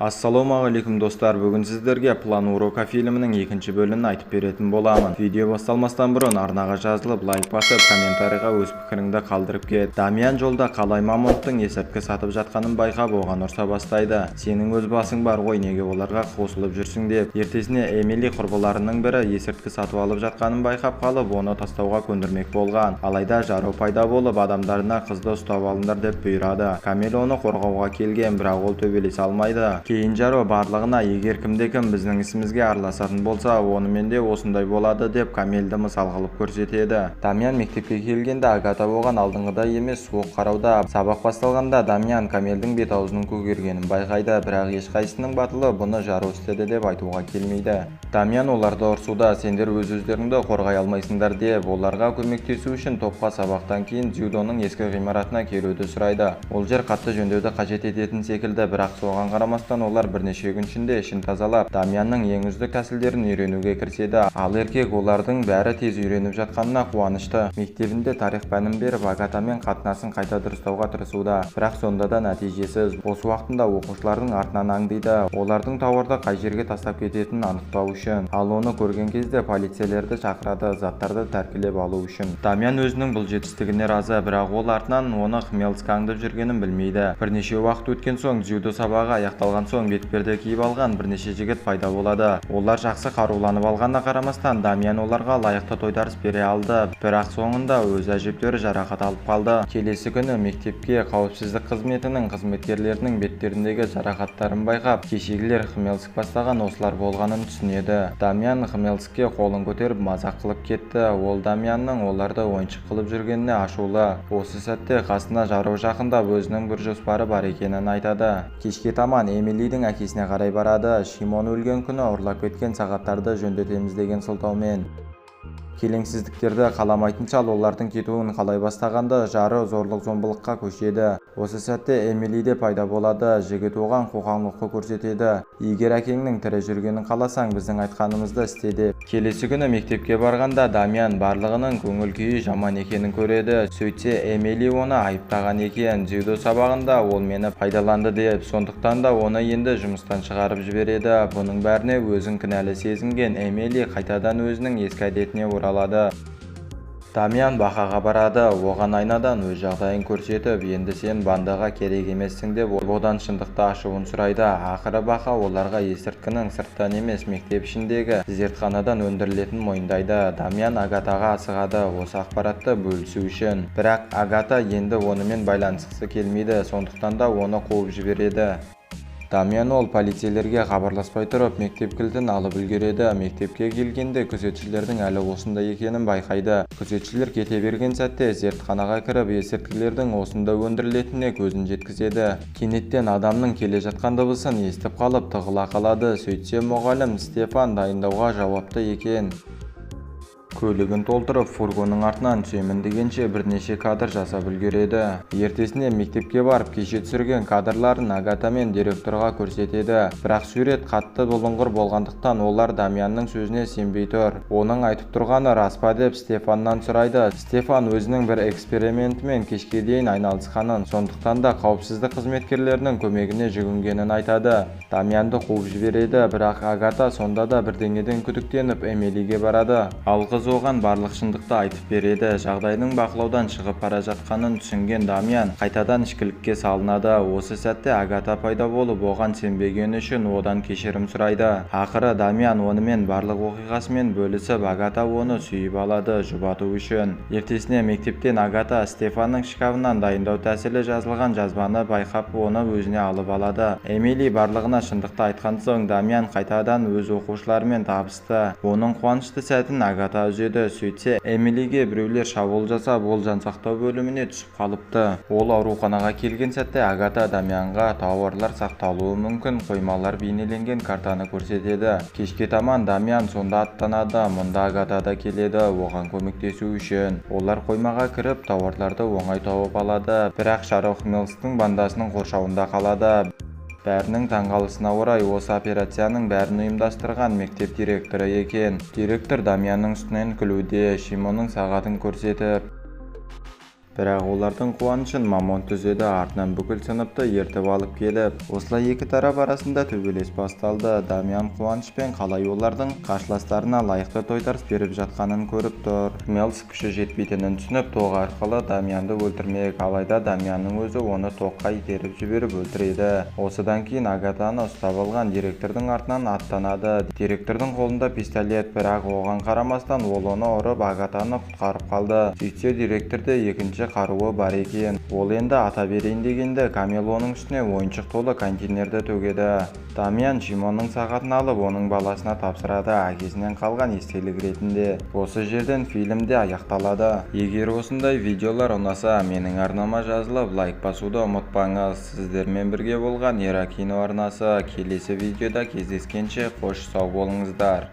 Ассалаумағалейкум, достар! Бүгін сіздерге «План урока» фильмінің екінші бөлімін айтып беретін боламын. Видео басталмастан бұрын арнаға жазылып, лайк басып, комментарийға өз пікіріңді қалдырып кет. Дамьян жолда қалай Мамонттың есірткі сатып жатқанын байқап, оған ұрса бастайды. Сенің өз басың бар ғой, неге оларға қосылып жүрсің деп. Ертесіне Эмили құрбыларының бірі есірткі сатып алып жатқанын байқап қалып, оны тастауға көндірмек болған. Алайда Жаро пайда болып, адамдарына қызды ұстап алыңдар деп бұйырады. Камил оны қорғауға келген, бірақ ол төбелесе алмайды. Кейін Жаро барлығына егер кімде-кім біздің ісімізге араласатын болса, онымен де осындай болады деп Камилді мысал қылып көрсетеді. Дамьян мектепке келгенде Агата оған алдыңғыдай емес, суық қарауда. Сабақ басталғанда Дамьян Камилдің бет аузының көгергенін байқайды, бірақ ешқайсысының батылы бұны Жаро істеді деп айтуға келмейді. Дамьян оларды ұрсуда, сендер өз-өздеріңді қорғай алмайсыңдар деп, оларға көмектесу үшін топқа сабақтан кейін дзюдоның ескі ғимаратына келуді сұрайды. Ол жер қатты жөндеуді қажет ететін секілді, бірақ соған қарамастан олар бірнеше күн ішінде ішін тазалап, Дамьянның ең үздік тәсілдерін үйренуге кіріседі. Ал еркек олардың бәрі тез үйреніп жатқанына қуанышты. Мектебінде тарих пәнін беріп, Агатамен қатынасын қайта дұрыстауға тырысуда, бірақ сонда да нәтижесіз. Бос уақытында оқушылардың артынан аңдиды, олардың тауарды қай жерге тастап кететінін анықтау үшін. Ал оны көрген кезде полицейлерді шақырады, заттарды тәркілеп алу үшін. Дамьян өзінің бұл жетістігіне разы, бірақ ол артынан оны Хмельск аңдып жүргенін білмейді. Бірнеше уақыт өткен соң, дзюдо сабағы аяқталған соң бетперде киіп алған бірнеше жігіт пайда болады. Олар жақсы қаруланып алғанына қарамастан, Дамьян оларға лайықты тойтарыс бере алды, бірақ соңында өзі әжептәуір жарақат алып қалды. Келесі күні мектепке қауіпсіздік қызметінің қызметкерлерінің беттеріндегі жарақаттарын байқап, кешегілер Хмельск бастаған осылар болғанын түсінеді. Дамьян Хмельскке қолын көтеріп мазақ қылып кетті. Ол Дамьянның оларды ойыншық қылып жүргеніне ашулы. Осы сәтте қасына Жаро жақындап, өзінің бір жоспары бар екенін айтады. Кешке таман Эмилидің әкесіне қарай барады. Шимон өлген күні ұрлап кеткен сағаттарды жөндетеміз деген сылтаумен. Келеңсіздіктерді қаламайтын шал олардың кетуін қалай бастағанда, Жаро зорлық-зомбылыққа көшеді. Осы сәтте Эмили де пайда болады. Жігіт оған қоқан-лоққы көрсетеді. Егер әкеңнің тірі жүргенін қаласаң, біздің айтқанымызды істе деп. Келесі күні мектепке барғанда Дамьян барлығының көңіл күйі жаман екенін көреді. Сөйтсе, Эмили оны айыптаған екен. Дзюдо сабағында ол мені пайдаланды деп, сондықтан да оны енді жұмыстан шығарып жібереді. Бұның бәріне өзін кінәлі сезінген Эмили қайтадан өзінің ескі әдетіне оралады. Дамьян Бақаға барады, оған айнадан өз жағдайын көрсетіп, енді сен бандаға керек емессің деп, одан шындықты ашуын сұрайды. Ақыры Бақа оларға есірткінің сырттан емес, мектеп ішіндегі зертханадан өндірілетінін мойындайды. Дамьян Агатаға асығады, осы ақпаратты бөлісу үшін. Бірақ Агата енді онымен байланысқысы келмейді, сондықтан да оны қуып жібереді. Дамьян ол полицейлерге хабарласпай тұрып, мектеп кілтін алып үлгереді. Мектепке келгенде күзетшілердің әлі осында екенін байқайды. Күзетшілер кете берген сәтте зертханаға кіріп, есірткілердің осында өндірілетініне көзін жеткізеді. Кенеттен адамның келе жатқан дыбысын естіп қалып, тығыла қалады. Сөйтсе, мұғалім Стефан дайындауға жауапты екен. Көлігін толтырып, фургонның артынан түсемін дегенше бірнеше кадр жасап үлгереді. Ертесіне мектепке барып, кеше түсірген кадрларын Агата мен директорға көрсетеді. Бірақ сурет қатты бұлыңғыр болғандықтан олар Дамьянның сөзіне сенбей тұр. Оның айтып тұрғаны рас па деп Стефаннан сұрайды. Стефан өзінің бір экспериментімен кешке дейін айналысқанын, сондықтан да қауіпсіздік қызметкерлерінің көмегіне жүгінгенін айтады. Дамьянды қуып жібереді, бірақ Агата сонда да бірдеңеден күдіктеніп Эмилиге барады. Ал қыз оған барлық шындықты айтып береді. Жағдайдың бақылаудан шығып бара жатқанын түсінген Дамьян қайтадан ішкілікке салынады. Осы сәтте Агата пайда болып, оған сенбегені үшін одан кешірім сұрайды. Ақыры Дамьян онымен барлық оқиғасымен бөлісіп, Агата оны сүйіп алады жұбату үшін. Ертесіне мектептен Агата Стефанның шкафынан дайындау тәсілі жазылған жазбаны байқап, оны өзіне алып алады. Эмили барлығына шындықты айтқан соң, Дамьян қайтадан өз оқушыларымен табысты. Оның қуанышты сәтін Агата үзеді. Сөйтсе, Эмилиге біреулер шабуыл жасап, ол жансақтау бөліміне түсіп қалыпты. Ол ауруханаға келген сәтте Агата Дамьянға тауарлар сақталуы мүмкін қоймалар бейнеленген картаны көрсетеді. Кешке таман Дамьян сонда аттанады. Мұнда Агата да келеді, оған көмектесу үшін. Олар қоймаға кіріп, тауарларды оңай тауып алады, бірақ Жаро Хмельстің бандасының қоршауында қалады. Бәрінің таңғалысына орай, осы операцияның бәрін ұйымдастырған мектеп директоры екен. Директор Дамьянның үстінен күлуде, Шимонның сағатын көрсетіп. Бірақ олардың қуанышын мамонт үзеді, артынан бүкіл сыныпты ертіп алып келіп. Осылай екі тарап арасында төбелес басталды. Дамьян қуанышпен қалай олардың қарсыластарына лайықты тойтарыс беріп жатқанын көріп тұр. Мелс күші жетпейтінін түсініп, тоқ арқылы Дамьянды өлтірмек. Алайда Дамьянның өзі оны тоққа итеріп жіберіп өлтіреді. Осыдан кейін Агатаны ұстап алған директордың артынан аттанады. Директордың қолында пистолет, бірақ оған қарамастан ол оны ұрып, Агатаны құтқарып қалды. Сөйтсе, директорде екінші қаруы бар екен. Ол енді ата берейін дегенде, Камил оның үстіне ойыншық толы контейнерді төгеді. Дамьян Шимонның сағатын алып, оның баласына тапсырады, әкесінен қалған естелік ретінде. Осы жерден фильм де аяқталады. Егер осындай видеолар ұнаса, менің арнама жазылып, лайк басуды ұмытпаңыз. Сіздермен бірге болған Ера кино арнасы. Келесі видеода кездескенше қош сау болыңыздар.